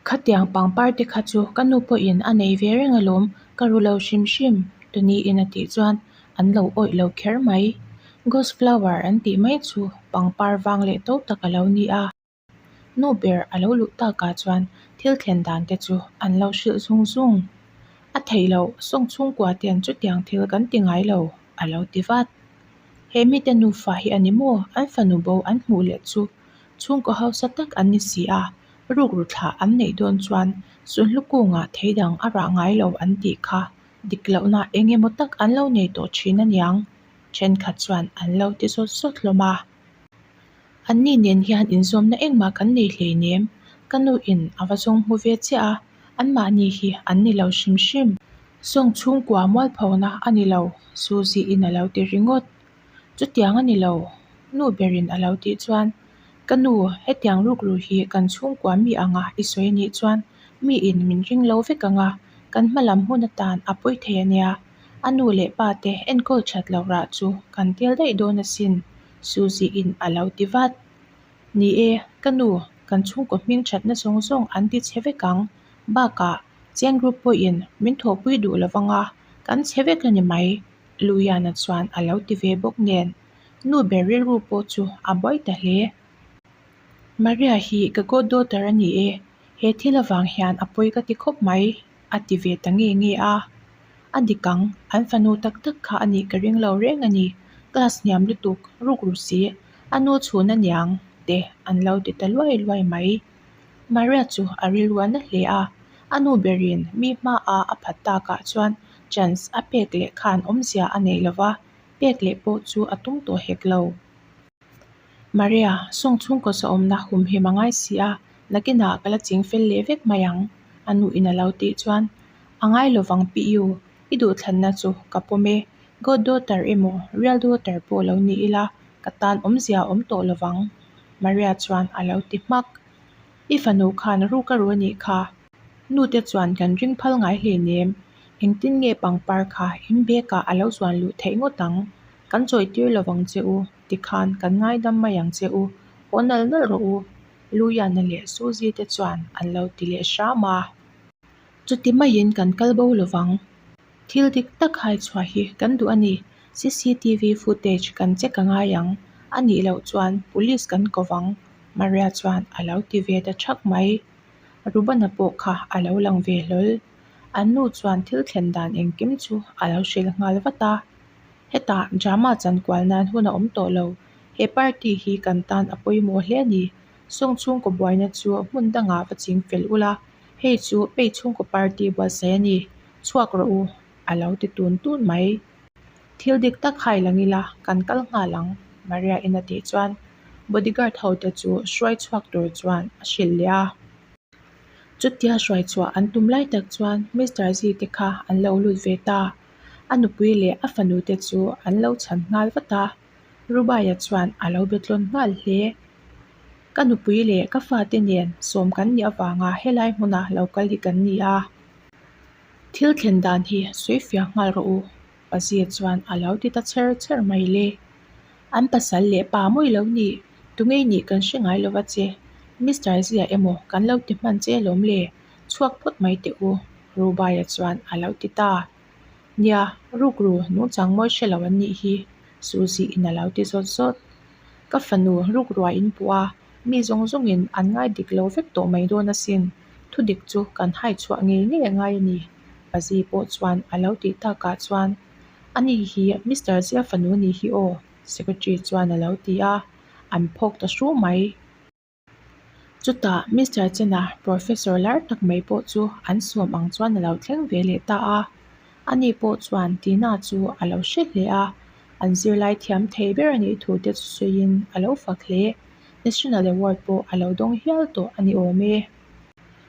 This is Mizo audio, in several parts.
Khatiang pangpar te kha chu ka nu pawhin a nei ve reng alawm, ka ru lo hrim hrim, Toniin a tih chuan an lo awih lo kher mai. Ghost flower an tih mai chu pangpar vang leh to tak a lo ni a. Nu ber a lo luh takah chuan thil thlen dan te chu an lo hrilh zung zung. A theih loh, sawng chhungkua ten chutiang thil kan ti ngai lo, a lo ti vat. He mite nufa hi a ni maw an fanu bo an hmuh leh chu chhungkaw hausa tak an ni si a, rukru thlah an neih dawn chuan sunhlu kungah thei dang a rah ngai lo an tih kha dik lohna eng emaw tak an lo nei tawh thin aniang, thenkhat chuan an lo ti zawt zawt hlawm a. Anni nen hian inzawmna engmah kan nei hleinem, ka nu in a va zawng hmu ve chiah a, anmahni hi an ni lo hrim hrim. Sawng chhungkua mualphona a ni lo, Suzy in a lo ti ringawt. Chutiang a ni lo, nu berin a lo tih chuan, Ka nu, hetiang rukru hi kan chhungkua mi anga i sawi a nih chuan mi in min ring lo vek ang a, kan hma lam hun atan a pawi thei a nia. A nu leh pa te enkawl that loh rah chu kan tel daih dawn asin, Suzy in a lo ti vat. Ni e, ka nu, kan chhungkaw hming thatna zawng zawng an ti chhe vek ang. Bakah, Cheng Group pawhin min thawhpui duh lo vang a, kan chhe vek a ni mai, Luyana chuan a lo ti ve bawk nen. Nu ber rilru pawh chu a buai ta hle. Maria hi ka goddaughter a ni e, he thil avang hian a pawi ka ti khawp mai, a ti ve ta nge nge a. A dik ang, an fanu tak tak kha a nih ka ring lo reng a ni, class hniam lutuk, rukru si, a nu chhun a niang te an lo ti ta luai luai mai. Maria chu a rilru a na hle a, a nu berin mi hmaah a phat takah chuan chance a pek leh khan awmzia a nei lo va, pek leh pawh chu a tum tawh hek lo. Maria, sawng chhungkaw sawmna humhim a ngai si a, nakinah ka la ching fel leh vek mai ang, a nuin a lo tih chuan, A ngai lovang pi u, i duhthlanna chu ka pawm e, God daughter emaw real daughter pawh lo ni ila ka tan awmzia a awm tawh lovang, Maria chuan a lo ti hmak. I fanu khan ruk a ru a nih kha, nute chuan kan ring phal ngai hleinem, engtin nge pangpar kha in bag ah a lo zuan luh theih ngawt ang, kan chawitir lovang che u, tikhan kan ngaidam mai ang che u, haw nalh nalh rawh u, Luyana leh Suzy te chuan an lo ti leh hram a. Chuti maiin kan kal bo lovang. Thil dik tak hai chhuah hi kan duh a ni. Cctv footage kan check a ngai ang. A nih loh chuan police kan ko vang, Maria chuan a lo ti ve ta thak mai. Rubana pawh kha a lo lang ve hlawl. An nu chuan thil thlen dan engkim chu a lo hrilh nghal vat a. Hetah drama chankual nan hun a awm tawh lo. He party hi kan tan a pawimawh hle a ni. Sawng chhungkaw buaina chu hmun dangah va ching fel ula, hei chu pei chhungkaw party buatsaih a ni, chhuak rawh u, a lo ti tun tun mai. Thil dik tak hai lang ila kan kal nghal ang, Maria in a tih chuan bodyguard ho te chu hruai chhuak tur chuan a hrilh leh a. Chutia hruai chhuah an tum lai tak chuan Mister Z te kha an lo lut ve ta, a nupui leh a fanu te chu an lo chhan nghal vat a. Rubaia chuan a lo be tlawn nghal hle. Ka nupui leh ka fate nen sawm kan nih avanga helai hmuna lo kal hi kan ni a. Thil thlen dan hi sawi fiah nghal rawh u, Pazia chuan a lo ti ta chher chher mai le. An pasal leh pa mawi lo ni, tungei nih kan hre ngai lova che, Mister Zia emaw kan lo ti hman che alawm le, chhuak phawt mai teh u, Rubaia chuan a lo ti ta. Nia, rukru nungchang mawi hre lo an nih hi, Suzy in a lo ti zawt zawt. Ka fanu rukrua in puh a, mi zawng zawngin an ngai dik lo vek tawh mai dawn asin, thu dik chu kan hai chhuah ngei ngei a ngai a ni, Pazi pawh chuan a lo tih takah chuan, Ani hi Mister Zia fanu ni hi aw, Secretary chuan a lo ti a, an phawk ta hru mai. Chutah Mister Chena Professor lar tak mai pawh chu an sawm ang chuan a lo thleng ve leh ta a. Ani pawh chuan Tina chu a lo hre hle a, an zirlai thiam thei ber a nih thu te chu sawiin a lo fak hle. National Award pawh a lo dawng hial tawh a ni awm e.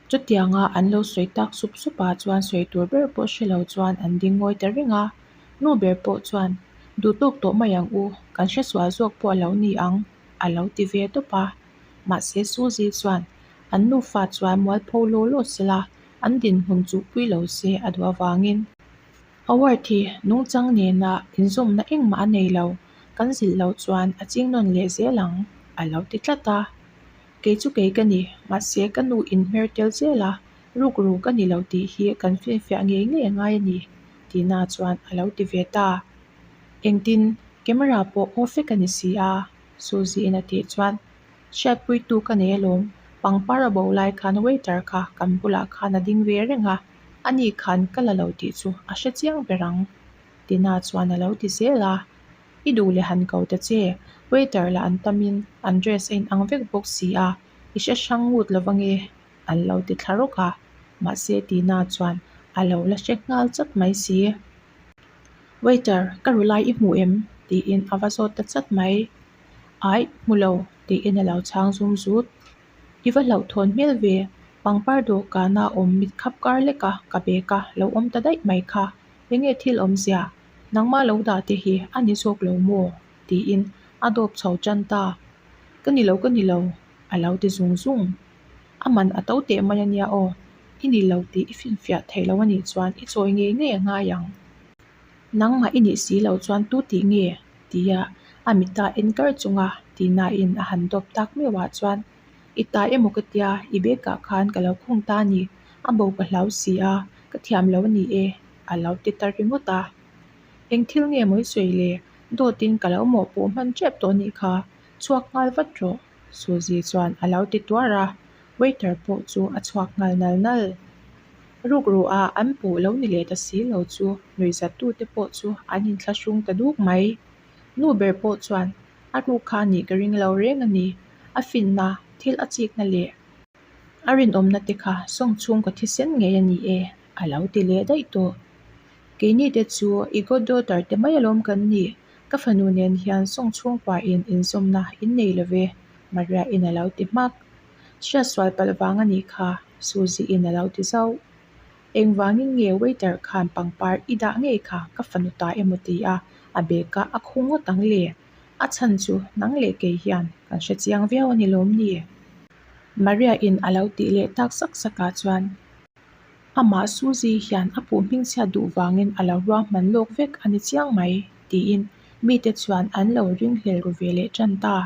Chutianga an lo sawi tak sup sup ah chuan sawi tur ber pawh hre lo chuan an ding ngawi ta reng a. Nu ber pawh chuan, Duhtawk tawh mai ang u, kan hresual zawk pawh a lo ni ang. a lo ti ve tawp a. Mahse Suzy chuan an nufa chuan mualpho law law sela an dinhmun chuhpui lo se a duh avangin Award hi nungchang nena inzawmna engmah a nei lo, kan zilh loh chuan a ching nawn leh zel ang a lo ti tlat a. Kei chu kei ka ni, mahse ka nu in hmer tel zel a, rukru ka ni lo tih hi kan finfiah ngei ngei a ngai a ni, Tina chuan a lo ti ve ta. Engtin, camera pawh off vek a ni si a, Suzy in a tih chuan, Hriatpuitu ka nei alawm, pangpar a bo lai khan waiter kha kan bulah khan a ding ve reng a, ani khan ka la lo tih chu a hre chiang ber ang, Tina chuan a lo ti zel a. I duh leh han ko ta che, waiter lah an tamin an dress a inang vek bawk si a, i hre hrang ngut lo ange, an lo ti thla rawk a, mahse Tina chuan a lo la hre nghal chat mai si. Waiter, ka ru lai i hmu em? tiin a va zawt ta chat mai. Aih, hmu lo, tiin a lo chhang zum zut. I va hlauhthawn hmel ve, pangpar dawhkana awm mit khap kar lek a ka bag a lo awm ta daih mai kha, enge thil awmzia? Nangmah lo dah te hi a ni zawk lo maw? tiin a dawp chho tan ta. Ka ni lo, ka ni lo, a lo ti zung zung. A man a to teh mai a nia aw, i ni lo tih i finfiah theih lo a nih chuan i chawi ngei ngei a ngai ang. Nangmah i nih si lo chuan tu tih nge? tia a mita en kar chunga tihnain a han dawp tak meuhah chuan, I ta emaw ka tia, i bag ah khan ka lo khung ta a ni, a bo ka hlau si a, ka thiam lo a ni e, a lo ti ta ringawt a. Eng thil nge maw i sawi le? Dawtin ka lo mawhpuh hman tep tawh a nih kha, chhuak nghal vat rawh, Suzy chuan a lo ti tuar a, waiter pawh chu a chhuak nghal nal nal. Rukru ah an puh lo ni leh ta si lo chu nuihzattute pawh chu an inthlahrung ta duk mai. Nu ber pawh chuan a ruk kha a nih ka ring lo reng a ni, a finna, thil a chikna leh a rinawmna te kha sawng chhung ka thisen ngei a ni e, a lo ti leh daih tawh. Keini te chu i goddaughter te mai alawm kan ni, ka fanu nen hian sawng chhungkua in inzawmna in nei lo ve, Maria in a lo ti hmak. Hriatsual palh vang a nih kha, Suzy in a lo ti zauh. Engvangin nge waiter khan pangpar i dah ngei kha ka fanu ta emaw ti a, a bag a a khung ngawt ang le? A chhan chu nang leh kei hian kan hre chiang viau a ni lawm ni? Maria in a lo tih leh tak sak sak ah chuan amah Suzy hian a puh hmingchhiat duh vangin a lo ruahman lawk vek a ni chiang mai tiin mite chuan an lo ringhlel ru ve leh tan ta.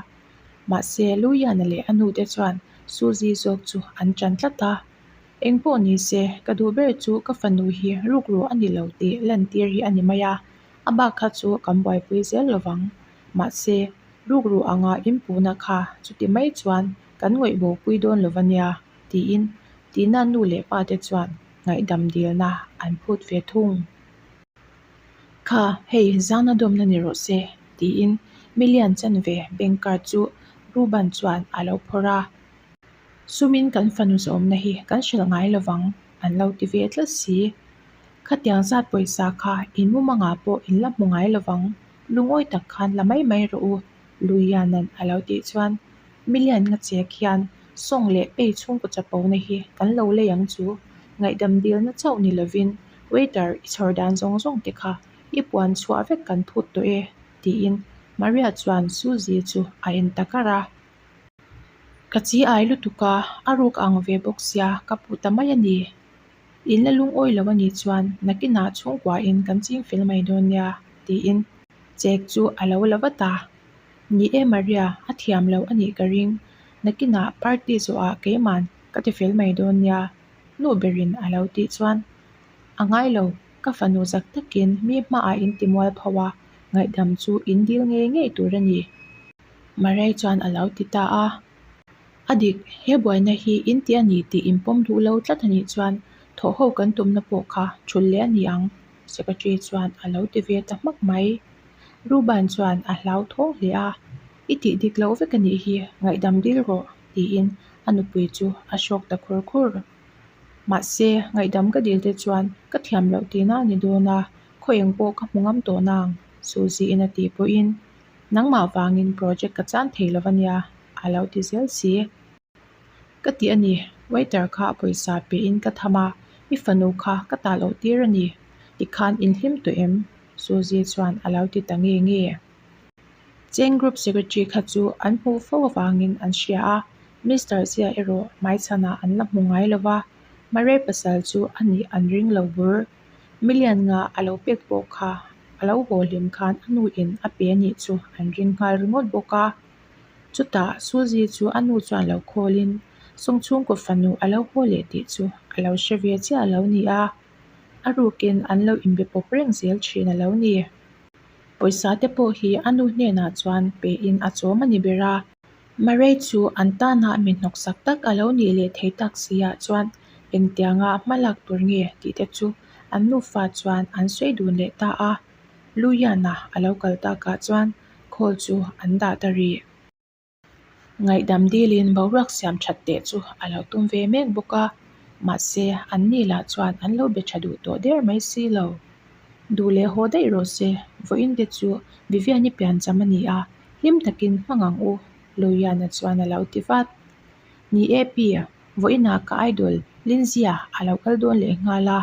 Mahse Luiana leh a nute chuan Suzy zawk chu an tan tlat a. Eng pawh ni se, ka duh ber chu ka fanu hi rukru a ni lo tih lantir hi a ni mai a, a bak kha chu kan buaipui zel lo vang. Mahse, rukru anga inpuhna kha chuti mai chuan kan ngawih bopui dawn lo va nia, tiin Tina nu leh pa te chuan ngaihdam dilna an phut ve thung. Kha, hei zana dawmna ni rawh se, tiin million chanve bank card chu Ruban chuan a lo phawrh a. Sumin kan fanu zawmna hi kan hrilh ngai lo vang, an lo ti ve tlat si. Khatiang zat pawisa kha in mumangah pawh in la hmu ngai lo vang, lungawi tak khan la mai mai rawh u, Luianan a lo tih chuan million nga chek hian sawng leh pei chhungkaw chapona hi kan lo lei ang chu, ngaihdam dilna chauh ni lovin waiter i chhawr dan zawng zawng te kha i puan chhuah vek kan phut tawh e, tiin Maria chuan Suzy chu a en ta kar a. Ka chi ai lutuk a, a ruk ang ve bawk sia ka puh ta mai a ni. In la lungawi lo a nih chuan nakinah chhungkuain kan ching fel mai dawn nia, tiin chek chu a lo la vat a. Ni e Maria, a thiam lo a nih ka ring. Nakinah party zawhah keiman ka ti fel mai dawn nia, nu berin a lo tih chuan a ngai lo, ka fanu zak takin mi hmaah in ti mual pho a, ngaihdam chu in dil ngei ngei tur a ni. Maria chuan a lo ti ta a. A dik, he buaina hi in ti a ni tih in pawm duh lo tlat a nih chuan thawh ho kan tumna pawh kha thul leh a ni ang, Secretary chuan a lo ti ve ta hmak mai. Ruban chuan a hlau thawng hle a, I tih dik loh vek a nih hi, ngaihdam dil rawh, tiin a nupui chu a hrawk ta khur khur. Mahse, ngaihdam ka dil te chuan ka thiam loh tihna a ni dawn a, khaw eng pawh ka hmu ngam tawh nang, Suzy-in a tih pawhin Nangmah vangin project ka chan thei lo ania, a lo ti zel si. Ka ti a ni, waiter kha pawisa pehin ka tham a, i fanu kha ka tah loh tir a ni, tikhan in hlim tawh em? Suzy chuan a lo ti ta nge nge. Cheng group secretary kha chu an hmuh fo avangin an hria a, Mister Zia erawh hmaichhanah an la hmu ngai lo va, Mare pasal chu a nih an ring lo bur. Million nga a lo pek pawh kha a lo haw hlim khan a nuin a pe a nih chu an ring nghal ringawt bawk a. Chutah Suzy chu a nu chuan lo call in Sawng chhungkaw fanu a lo haw leh tih chu a lo hre ve chiah a lo ni a, a rukin an lo inbe pawp reng zel thin a lo ni. Pawisa te pawh hi a nu hnenah chuan pein a chawm a ni ber a. Murray chu an tana mi hnawksak tak a lo nih leh thei tak si ah chuan engtianga hma lak tur nge tih te chu an nufa chuan an sawi dun leh ta a. Luiana a lo kal takah chuan call chu an dah ta rih. Ngaihdam dilin boruak siam that teh chu a lo tum ve mek bawk a, mahse an ni lah chuan an lo be tha duh tawh der mai si lo. Duh leh haw daih rawh se, vawiin te chu Vivian-i piancham a ni a, hlim takin hmang ang u, Luiana chuan a lo ti vat. Ni e pi, vawiinah ka idol Lindsay-a a lo kal dawn leh nghal a,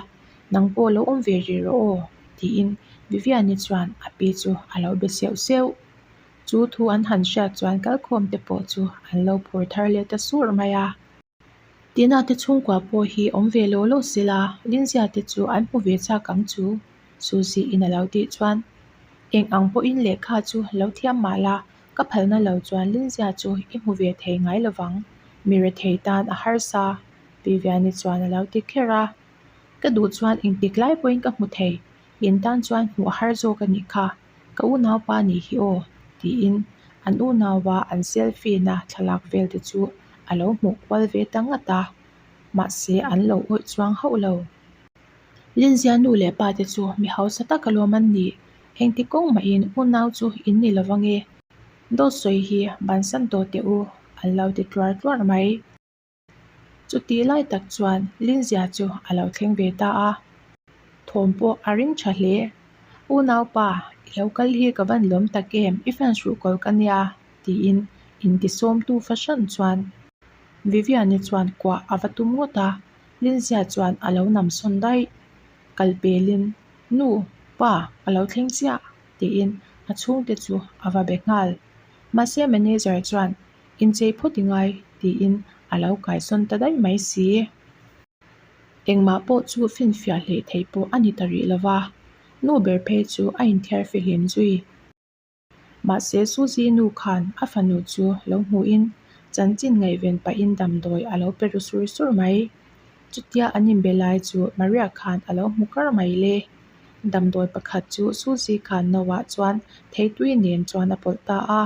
nang pawh lo awm ve rih rawh aw, tiin Vivian-i chuan a pi chu a lo be seuh seuh. Chu thu an han hriat chuan kalkhawm te pawh chu an lo phur thar leh ta sur mai a. Tina te chhungkua pawh hi awm ve law law sela, Linzia te chu an hmu ve chak ang chu, Suzy in a lo tih chuan eng ang pawhin lehkha chu lo thiam mah la, ka phalna lo chuan Linzia chu i hmu ve thei ngai lovang, mi rethei tan a harsa, Viviani chuan a lo ti kher a. Ka duh chuan engtik lai pawhin ka hmu thei, in tan chuan hmuh a har zawk a nih kha. Ka unaupa nih hi aw tiin an unaua an selfie na thlalak vel te chu a lo hmuh kual ve ta ngat a, mahse an lo awih chuang hauh lo. Linzia nu leh pa te chu mi hausa tak alawm an nih, engti kawng mahin unau chu in ni lo ange, dawt sawi hi bansan tawh teh u an lo ti tluar tluar mai. Chutih lai tak chuan Linzia chu a lo thleng ve ta a, thawm pawh a ring tha hle. Unaupa, i lo kal hi ka van lawm tak em, i fans ruhkawl ka nia, tiin intisawmtu fahran chuan Vivian-i chuan kuah a va tum ngawt a, Linzia chuan a lo nam sawn daih. Kal pelin, Nu, pa, ka lo thleng chiah, tiin a chhungte chu a va be nghal. Mahse manager chuan Inchei phawt i ngai, tiin a lo kaisawn ta daih mai si. Engmah pawh chu finfiah hleih theih pawh a ni ta rih lo va, nu ber phei chu a inthiar fihlim zui. Mahse Suzy nu khan a fanu chu lo hmuhin chanchin ngaihven pahin damdawi a lo pe ru sur sur mai. Chutia an inbe lai chu Maria khan a lo hmu kar mai le. Damdawi pakhat chu Suzy khan noah chuan theitui nen chuan a pawlh ta a.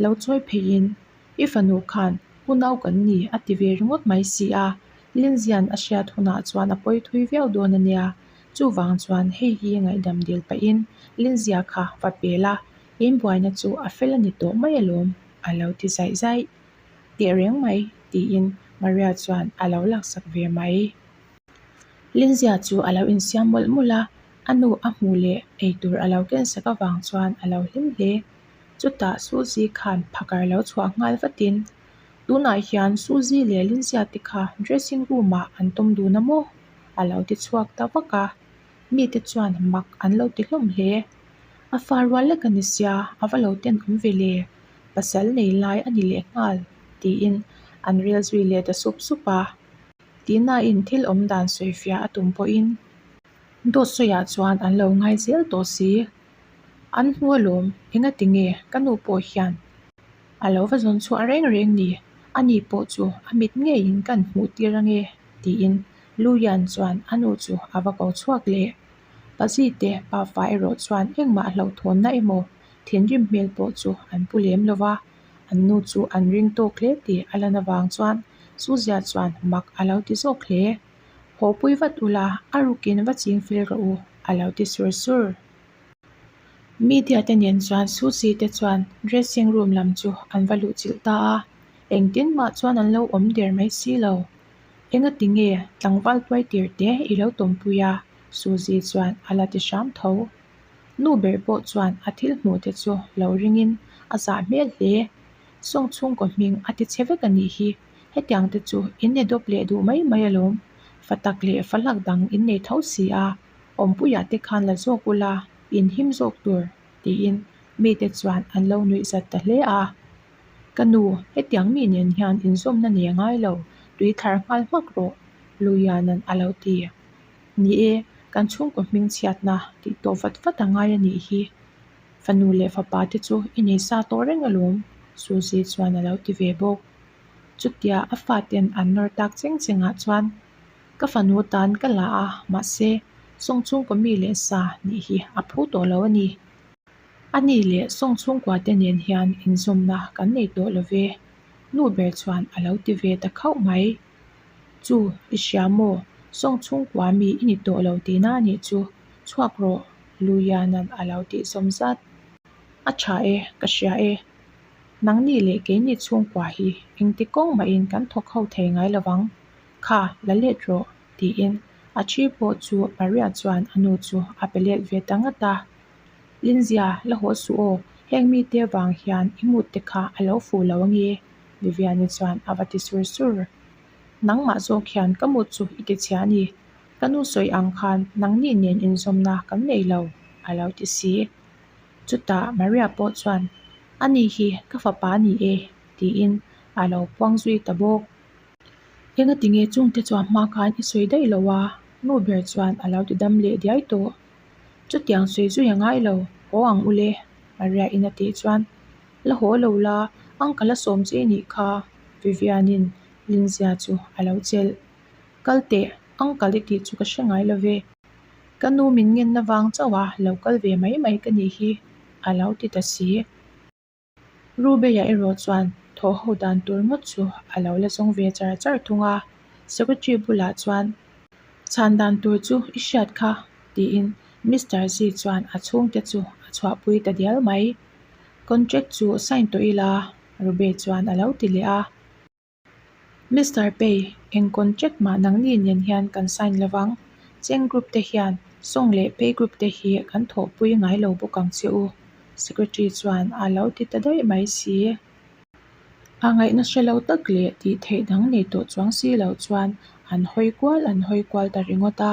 Lo chawi pheiin, I fanu khan unau kan ni a ti ve ringawt mai si a, Linzian a hriat hunah chuan a pawi thui viau dawn a nia. Chuvang chuan hei hi ngaihdam dil pahin Linzia kha va pel a, in buaina chu a fel a ni tawh mai alawm a lo ti zaih zaih. Teh reng mai tiin Maria chuan a lo laksak ve mai. Linzia chu a lo insiam mawlh mawlh a, a nu a hmuh leh eitur a lo kensak avang chuan a lo hlim hle. Chutah Suzy khan phakar lo chhuah nghal vatin, Tunah hian Suzy leh Linzia te kha dressing room ah an tawm dun a maw? a lo ti chhuak ta vak a, mite chuan mak an lo ti hlawm hle. A fa rual lek a ni sia, a va lo ten awm ve le, pasal nei lai a ni leh nghal, tiin an rel zui leh ta sup sup a. Tihnain thil awm dan sawifiah a tum pawhin dawt sawiah chuan an lo ngai zel tawh si. An hmu alawm, engati nge ka nu pawh hian a lo va zawn chhuah reng reng ni, ani pawh chu a mit ngeiin kan hmuh tir ange tiin Luian chuan a nu chu a va ko chhuak leh. Pazi te pafa erawh chuan engmah hlauhthawnna emaw thinrim hmel pawh chu an pu lem lo va, an nu chu an ring tawk hle tih a lan avang chuan Suzia chuan mak a lo ti zawk hle. Haw pui vat ula, a rukin va ching fel rawh u, a lo ti sur sur. Media te nen chuan Susie te chuan dressing room lam chu an va luh chilh ta a, engtin mah chuan an lo awm der mai si lo. Engati nge tlangval tuai tir te i lo tawmpui a? Susie chuan a la ti hram tho. Nu ber pawh chuan a thil hmuh te chu lo ringin a zah hmel hle. Sawng chhungkaw hming a ti chhe vek a nih hi. Hetiang te chu in ni dawp leh duh mai mai alawm. Fa tak leh fa lak dang in nei tho si a, awmpuiah te khan la zawk ula, in him zawk tur, tiin mite chuan an lo nuih zat ta hle a. Ka nu, hetiang mi nen hian inzawmna nei a ngai lo, tui thlar nghal hmak rawh, Luiana'n a lo ti. Ni e, kan chhungkaw hming chhiatna tih tawh vat vat a ngai a nih hi. Fanu leh fapa te chu i nei sa tawh reng alawm, Suzy chuan a lo ti ve bawk. Chutia a faten an nawr tak cheng chengah chuan ka fanu tan ka la a, mahse sawng chhungkaw mi leh sa nih hi a phu tawh lo a ni. A ni leh sawng chhungkua te nen hian inzawmna kan nei tawh lo ve, nu ber chuan a lo ti ve ta khauh mai. Chu, i hria maw? Sawng chhungkua mi i ni tawh lo tihna a nih chu, chhuak rawh, Luiana'n a lo tih zawm zat. A tha e, ka hria e. Nangni leh keini chhungkua hi engti kawng mahin kan thawk ho thei ngai lo vang. Kha, la let rawh, tiin a thi pawh chu Maria chuan a nu chu a pe let ve ta ngat a. Linzia, la haw suh aw, heng mite avang hian i mut te kha a lo fuh lo ange, Viviani chuan a va ti sur sur. Nangmah zawk hian ka mut chu i ti chhia a ni, ka nu sawi ang khan nangni nen inzawmna kan nei lo, a lo ti si. Chutah Maria pawh chuan, Ani hi ka fapa a ni e, tiin a lo puang zui ta bawk. Engati nge chungte chuan hma khan i sawi daih lo a? Nu ber chuan a lo ti dam leh diai tawh. Chutiang sawi zui a ngai lo, haw ang ule, Maria in a tih chuan, La haw lo la, uncle a sawm che nih kha, Vivian-in Linzia chu a lo chelh. Kal teh, uncle i tih chu ka hre ngai lo ve. Ka nu min ngenna vang chauh a lo kal ve mai mai ka nih hi, a lo ti ta si. Rubeya erawh chuan thawh ho dan tur ngawt chu a lo la zawng ve char char thung a, Secretary bulah chuan, Chhan dan tur chu i hriat kha, tiin Mister Zi chuan a chhungte chu a chhuahpui ta dial mai. Contract chu sign tawh ila, Rube chuan a lo ti leh a. Mister Pei, eng contract mah nangni nen hian kan sign lo vang. Cheng group te hian Song leh Pei group te hi kan thawhpui ngai lo bawk ang che u, Secretary chuan a lo ti ta daih mai si. A ngaihna hre lo tak leh tih theih dang nei tawh chuang si lo chuan an hawi kual an hawi kual ta ringawt a.